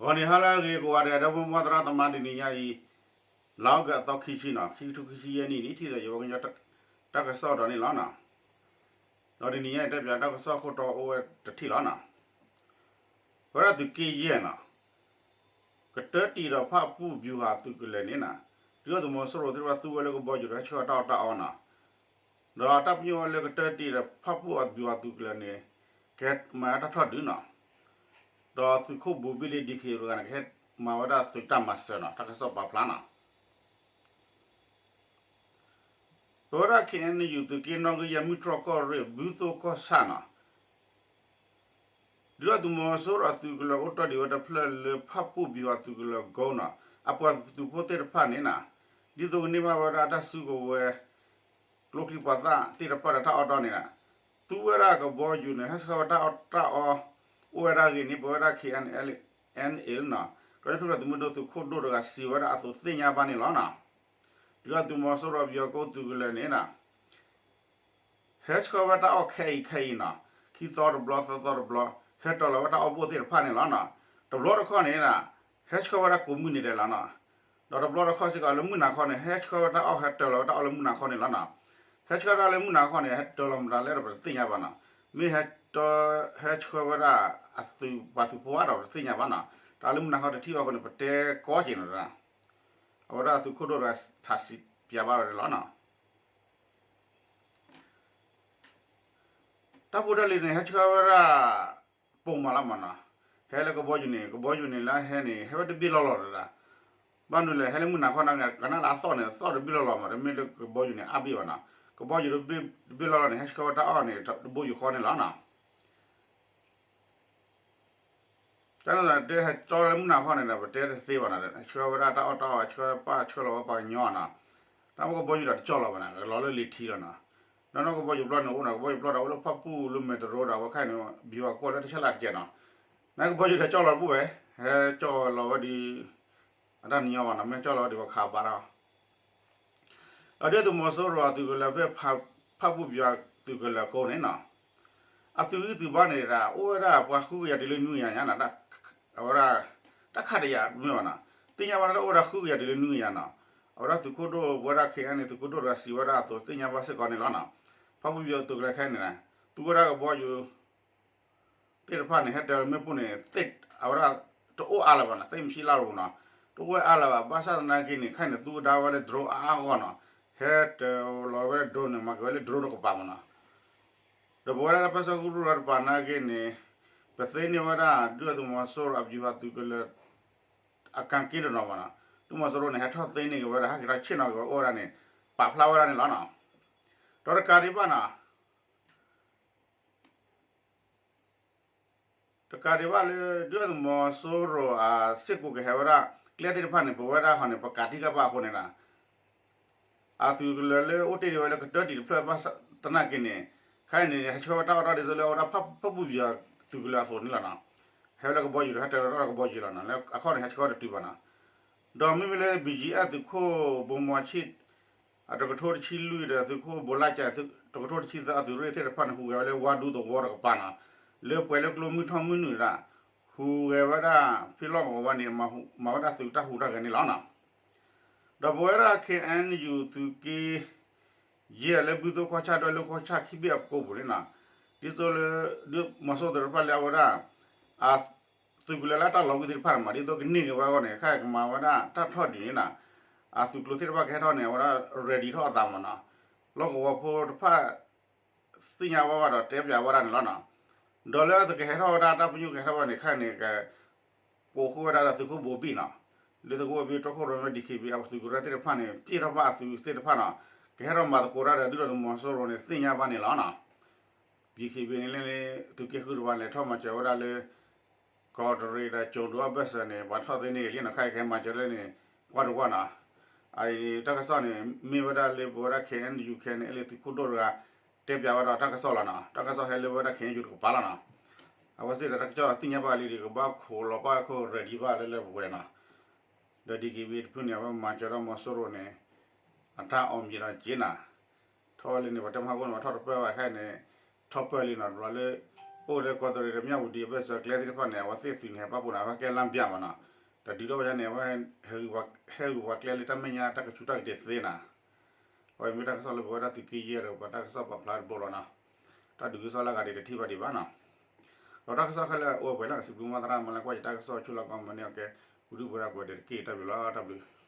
ဂီၤနံၤဟါလၢအဂ့ၤကိးဂၤဒဲး ဒီပုၢ်ဝဲၢ်သရၣ်သမါ တနံၤညါအံၤ လါအီကူးအသီခံဆံနီၤ ခံကထိခံဆံယဲၢ်နံၣ် နံၣ်ထံၣ်သးယဝဲကညီ တၢ်ကစီၣ်ဒီးန့ၣ်လီၤနီၤ. ဒီးတနံၤညါအံၤ တဲပၠးတၢ်ကစီၣ်ခိၣ်တီအိၣ်ဝဲတထံၣ်လီၤနီၤ. ဝဲဒၣ်သုးက့ယဲၢ်နီၤ ကတၢၢ်တံာ်ဒီးဖၣ်ပူၣ်ဗျူဟာသုးကလၢၤန့ၣ်နီၤ ဒုၣ်ဒါသုးမီၤစိရိၤသ့ၣ်တဖၣ်သူဝဲလၢကဘီယူၤဒီး ဟဲဆှၢတၢ်အီၣ်တၢ်အီနီၤ. ဒီးတၢ်ပညိၣ်ဝဲလၢကတၢၢ်တံာ်ဒီးဖၣ်ပူၣ်အဗျူဟာသုးကလၢၤန့ၣ် ကမၤတၢ်ထီၣ်ဒုးနီၤ. ဒီးသုးခိၣ်ဘိဘံၣ်လၢ ဒံၣ်ခ့ တဂၤန့ၣ် ကဟဲမၤဝဲဒၣ်သုးတၢ်မၤစၢၤနီၤ တၢ်ကစီၣ်ပာ်ဖျါနီၤ. ပဝဲဒၣ် ခ့ၣ်အဲၣ်ယူၣ် သုးက့နီၣ်ဂံၢ်ယဲၢ် မုၢ်တြီၢ်ကီၢ်ရ့ၣ် ဘုသိၣ်ကီၢ်ဆၣ်နီၤ ဒုၣ်ဒါသုးမီၤစိရိၤအသုးကလၢၤအိၣ်တ့ၢ်ဒံးဝဲတဖျၢၣ်လၢဖၣ်ပူၣ်ဗျူဟာသုးကလၢၤကိနီၤ အပှၤသုးဖိသ့ၣ်တဖၣ်န့ၣ်နီၤ ဒ်သိးကန့ၢ်ဘၣ်ဝဲဒၣ်တၢ်စုကဝဲၤ ကျိချံမျိာ်သၣ်သ့ၣ်တဖၣ်ဒီးတၢ်အီၣ်တီန့ၣ်နီၤ သူဝဲဒၣ်ကဘီယူၤန့ၣ် ဟဲဆှၢဝဲတၢ်အီၣ်တၢ်အီ အိၣ်ဝဲဒၣ်ဂ့ၤန့ၣ် ပဝဲဒၣ် ခ့ၣ်အဲၣ်အဲၣ် အ့ၣ် နီၤ ကညီထူၣ်ဖျဲးသုးမုၢ်ဒိၣ်သုးခိၣ်ဒိၣ်တဂၤစံးဝဲဒၣ်အသိးသ့ၣ်ညါဘၣ်န့ၣ်လီၤနီၤ. ဒုၣ်ဒါသုးမီၤစိရိၤအဘျီကိၣ်သုးကလၢၤန့ၣ်နီၤ ဟဲဆှၢဝဲတၢ်အီၣ်ခဲအံၤခဲအံၤနီၤ ခံသီတဘျီသၢသီတဘျီ ဟဲတ့ၢ်လီၤဝဲတၢ်အီၣ်ဘိၣ်သ့ၣ်တဖၣ်န့ၣ်လီၤနီၤ. တဘျီတခီၣ်န့ၣ်နီၤ ဟဲဆှၢဝဲဒၣ်ကိးမုၢ်နံၤဒဲးလီၤနီၤ. ဒီးတဘျီတခီၣ်စ့ၢ်ကီးလၢမုၢ်နၤခီန့ၣ် ဟဲဆှၢဝဲတၢ်အီၣ် ဟဲတ့ၢ်လီၤဝဲတၢ်အီၣ်လၢမုၢ်နၤခီန့ၣ်လီၤနီၤ. ဟဲဆှၢတၢ်လၢမုၢ်နၤခီန့ၣ် ဟဲတ့ၢ်လီၤမတၤလဲၣ်ဒီးပတသ့ၣ်ညါဘၣ်နီၤ. မ့ၢ်ဟဲဆှၢဝဲဒၣ်အသုးပှၤသုးဖိဧါဒီးပတသ့ၣ်ညါဘၣ်နီၤ. တၢ်လၢမုၢ်နၤခီတထံၣ်ဘၣ်အဃိန့ၣ် ပတဲကီက့ၤနီၤ. အဝဲဒၣ်သုးခိၣ်ဒိၣ်တဂၤစံးပၠးဘၣ်ဝဲဒၣ်လီၤနီၤ. တၢ်ဖိတၢ်လံၤန့ၣ် ဟဲဆှၢဝဲဒၣ် ပိာ်မၤလီၤမးနီၤ. ဟဲလၢကဘီယူၤန့ၣ် ကဘီယူၤန့ၣ်လၢဟဲန့ၣ် ဟဲဝဲတဘ့ၣ်လီၢ်လီၢ်ဒၣ်. ဘၣ်မနုၤလဲၣ် ဟဲလၢမုၢ်နၤခီန့ၣ် ကနၣ်လၢအသီၣ်န့ၣ် သီၣ်တဘ့ၣ်လီၢ်လီၢ်မး တမ့ၢ်လၢကဘီယူၤန့ၣ် အါဘ့ၣ်ဘၣ်နီၤ. ကဘီယူၤတဘ့ၣ်လီၢ်လီၢ်န့ၣ် ဟဲဆှၢဝဲတၢ်အီၣ်န့ၣ် တဘိယူၤဃီန့ၣ်လီၤနီၤ. တၢ်န့ၣ်တဲဟဲကၠီလၢမုၢ်နၤခီန့ၣ်ဒီး ပတဲတသ့ဘၣ်နီၤ. ဆှၢဝဲဒၣ်တၢ်အီၣ်တၢ်အီ ဆှၢပၢ်ဆှၢလီၤဝဲပှၤကညီနီၤ. တၢ်ဖိကဘီယူၤဒီးတကၠီလီၤဘၣ်နီၤ ကလီၤလၢလံာ်ထံလီၤနီၤ. ဒီးနီၢ်ကဘီယူၤပျီန့ၣ်အိၣ်နီၤ ကဘီယူၤပျီဒီးအိၣ်လၢဖၣ်ပူၣ်လၢမဲာ်တရိဒီး အဝဲခါန့ၣ် ဘံၤဝၤကွီၢ်လၢတဆဲးလၢ်တကဲးနီၤ. နကဘီယူၤဒီးကၠီလီၤတဘူၣ်ဝဲ ဟဲကၠီလီၤဝဲဒီး အတၢ်နညီဘၣ်နီၤ မ့ၢ်ကၠီလီၤဝဲဒီးပှၤခးဘၣ်ဒီး အဒုၣ်ဒါသုးမီၤစိရိၤအသုးကလၢၤဖဲ ဖၣ်ပူၣ်ဗျူဟာသုးကလၢၤကိးန့ၣ်နီၤ, အသုးဂံၢ်သုးဘါန့ၣ်ဒၣ် အိၣ်ဝဲဒၣ်ပှၤဃုကယၤတုၤလၢနွံကယၤညါနီၤ, အဝဲဒၣ် တၢ်ခးတယာ်မ့ၢ်ဘၣ်နီၤ, သ့ၣ်ညါဘၣ်တၢ်အိၣ်ဝဲဒၣ်ဃုကယၤတုၤလၢနွံကယၤနီၤ, အဝဲဒၣ်သုးခိၣ်ဒိၣ်ဝဲဒၣ် ခ့ၣ်အဲၣ်အ့ၣ် သုးခိၣ်ဒိၣ်တဂၤစံးဝဲဒၣ်အသိးသ့ၣ်ညါဘၣ်စ့ၢ်ကီးန့ၣ်လီၤနီၤ, ဖၣ်ပူၣ်ဗျူဟာသုးကလၢၤခဲအံၤန့ၣ် သူဝဲဒၣ်ကဘီယူၤ သ့ၣ်တဖၣ်န့ၣ် ဟဲတ့ၢ်လီၤမ့ၣ်ပိၢ်န့ၣ် သ့ၣ်အဝဲဒၣ် တအိၣ်အါလၢၤဘၣ်နီၤ, သ့ၣ်မဆံးလၢ်လၢ်ပူၤနီၤ, တအိၣ်ဝဲအါလၢၤဘၣ်, ဘၣ်ဆၣ်သနာ်က့န့ၣ် ခဲအံၤန့ၣ် သူဝဲဒၣ်ဝဲလၢ drone အါအါဂီၢ်ဂီၢ်နီၤ, ဟဲတ့ၢ်လီၤဝဲလၢ drone န့ၣ် မၤက့ၤဝဲလၢ drone တကပၤမးနီၤ, ဒီးပဝဲဒၣ်တၢ်ပၢဆှၢကရူၢ်တကပၤနာ်က့န့ၣ် ပသ့န့ၢ်ဝဲဒၣ် ဒုၣ်ဒါသုးမီၤစိရိၤအဗျူဟာသုးကလၢၤ အကၣ်က့တနီၤဘၣ်နီၤ, သုးမီၤစိရိၤန့ၣ် ဟဲထီၣ်သ့န့ၢ်က့ၤဝဲဒၣ် ဟဲက့ၤထီၣ်ဆ့ၣ်နီၤက့ၤဝဲအိၣ်ဝဲဒၣ်န့ၣ် ပာ်ဖျါဝဲဒၣ်န့ၣ်လီၤနီၤ, ဒီးတကးဒံးဘၣ်နီၤ တကးဒံးဘၣ်လၢ ဒုၣ်ဒါသုးမီၤစိရိၤအစ့ၢ်ကီးကဟဲဝဲဒၣ် ကျဲသ့ၣ်တဖၣ်န့ၣ် ပဝဲဒၣ်ဟီန့ၣ် ပကးတံၢ်ကဘၣ်အဃိန့ၣ်ဒီး အသုးကလၢၤလၢအိၣ်တ့ၢ်ဒံးဝဲလၢကတၢၢ်တံာ်တဖျၢၣ်ဘၣ်သနာ်က့န့ၣ် ခဲအံၤန့ၣ် ဟဲဆှၢဝဲတၢ်အီၣ်တၢ်ဒ်သိးလၢအဝဲဒၣ်ဖၣ်ပူၣ်ဗျူဟာသုးကလၢၤအသိးန့ၣ်လီၤနီၤ, ဟဲဝဲလၢကဘီယူၤဒီး ဟဲတ့ၢ်လီၤတၢ်ကဘီယူၤလီၤနီၤ, လၢအခီၣ်န့ၣ် ဟဲဆှၢဝဲတတုၤဘၣ်နီၤ, ဒီးမ့မ့ၢ်လၢ ဘီၣ်ကၠံၣ်အဲၣ် သုးခိၣ်ဘိမီဆံၣ် အတကထိတဆံလွံၢ်ဒီး သုးခိၣ်ဘိလၢကၠဲၣ် တကထိတဆံသၢ အသုးရ့ၣ်သ့ၣ်တဖၣ်န့ၣ် ဟူးဂဲၤဝဲလၢဝါဒူသဝီတကပၤနီၤ, လၢပှဲၤလၢကျိမုၢ်ထီၣ်မုၢ်နုာ်ဒၣ်, ဟူးဂဲၤဝဲဒၣ် ဖံလီၢ်ကဝီၤဝဲန့ၣ် မၤဝဲဒၣ်သုးတၢ်ဟူးတၢ်ဂဲၤန့ၣ်လီၤနီၤ, ဒီးပဝဲဒၣ် ခ့ၣ်အဲၣ်ယူၣ် သုးက့ ယဲၢ်လၢဘုသိၣ်ကီၢ်ဆၣ်ဒီးလၢကီၢ်ဆၣ်ခံဘ့ၣ်အပကိာ်ပူၤန့ၣ်နီၤ, ဒ်သိးလၢ ဒုးမီၤစိရိၤသ့ၣ်တဖၣ်လၢအဝဲဒၣ် အသုးကလၢၤလၢတၢ်လီၤဝံၤသ့ၣ်တဖၣ်န့ၣ်မး ဒ်သိးကန့ၢ်က့ၤဝဲအဂီၢ်န့ၣ် ခဲအံၤကမၤဝဲဒၣ်တၢ်ထီၣ်ဒုးန့ၣ်နီၤ, အသုးကျိၤသ့ၣ်တဖၣ်ကဟဲထီၣ်န့ၣ် အဝဲဒၣ် ready ထီၣ်အသးမးနီၤ, လီၢ်ကဝီၤဖိတဖၣ် သ့ၣ်ညါဘၣ်ဘၣ်ဒီးတဲပၠးဝဲဒၣ်န့ၣ်လီၤနီၤ, ဒီးလၢအသုးကဟဲထီၣ်ဝဲဒၣ်တၢ်ပညိၣ်ကဟဲထီၣ်ဝဲန့ၣ် ခဲအံၤန့ၣ် က ကိးဃုာ်ဝဲဒၣ်ဒီးသုးခိၣ်ဘိဘံၣ်နီၤ, လၢသုးခိၣ်ဘိဘံၣ်တီခိၣ်ရိၣ်မဲ ဒံၣ်ခ့ဘံၣ် အသုးကရၢသ့ၣ်တဖၣ်န့ၣ် ပျဲၢ်ထီၣ်ဘၣ်အသုးသ့ၣ်တဖၣ်နီၤ, ကဟဲထီၣ်မၤသကိးတၢ်ဒီးဒုၣ်ဒါသုးမီၤစိရိၤန့ၣ် သ့ၣ်ညါဘၣ်န့ၣ်လီၤနီၤ, ဒံၣ်ခ့ဘံၣ်န့ၣ်လၢ သုးက့ဃုတပၤလဲၤထီၣ်မၤစၢၤဝဲဒၣ်လၢ ကီးတရံးဒီးကၠိၤဒိၣ်အဘၢၣ်စၢၤန့ၣ် ပှၤထီၣ်သ့န့ၢ်က့ၤလံနီၤ, ခဲအံၤကဟဲမၤစၢၤလၢန့ၣ် ကွၢ်တကွၢ်နီၤ, အတၢ်ကစီၣ်န့ၣ် မ့ၢ်ဝဲဒၣ်လၢပဝဲဒၣ် ခ့ၣ်အဲၣ်ယူၣ် ခ့ၣ်အဲၣ်အ့ၣ် လၢသုးခိၣ်ဒိၣ်တဂၤ တဲပၠးဝဲဒၣ်တၢ်ကစီၣ်လီၤနီၤ, တၢ်ကစီၣ်ဟဲလၢပဝဲဒၣ် ခ့ၣ်အဲၣ်ယူၣ် တကပၤလီၤနီၤ, အဝဲသ့ၣ်ဒီးတၢ်ကစီၣ်သ့ၣ်ညါဘၣ်လံဒီး ကဘၣ်ခိးလီၤဘၣ်ခိၣ် ready ဘၣ်လၢလၢပှဲၤပှဲၤနီၤ, ဒီးဒံၣ်ခ့ဘံၣ်တဖုန့ၣ် အဝဲမၤစၢၤထီၣ်မီၤစိရိၤန့ၣ် အတၢ်အီၣ်မံၤဒီးက့ၤနီၤ, ထီၣ်ဝဲလံန့ၣ် ပှၤတဲမဟါခိၣ်န့ၣ် ပှၤထီၣ်တပၢၢ်ဘၣ်ခဲအံၤန့ၣ် ထီၣ်ပၢၢ်လံနီၤ, တဘျီလၢ အိၣ်လၢကီးတရံးဒီးမၠၣ်ဝတံၤအဘၢၣ်စၢၤကျဲသ့ၣ်တဖၣ်န့ၣ် အဝဲသ့ၣ်သုးန့ၣ် ဟဲပာ်ဖှိၣ်န့ၣ် အဝဲဟဲကဲလါဘျၣ်မးနီၤ, တၢ်ဒုးထီၣ်ဝဲဒၣ်န့ၣ် အဝဲ ဟဲဂုာ်ပှၤကျဲလၢတၢ်မဲာ်ညါတၢ်ကဆူးတၢ်ကတ့ၤသ့နီၤ, အဝဲမ့ၢ်တၢ်ကစီၣ်လၢပဝဲဒၣ်သုးက့ယဲၢ်ဒီးပှၤတၢ်ကစီၣ်ပာ်ဖျါတဘိလီၤနီၤ, တၢ်ဒုးကစီၣ်လၢအဂၤဒ်တထံၣ်ဘၣ်ဒံးဘၣ်နီၤ, ဒီးတၢ်ကစီၣ်ခဲလၢာ်အိၣ်ဝဲလၢ စံးဘျုးမီၢ်သရၣ်မုၢ်လၢကွၢ်ယတၢ်ကစီၣ်ဆူလီၤကီမန့ၣ်အကဲ, ပူၤဒုၣ်ပဝဲဒၣ်ပှဲၤဒီးတက့ၢ် တၢ်ဘျုးလီၤ တၢ်ဘျုး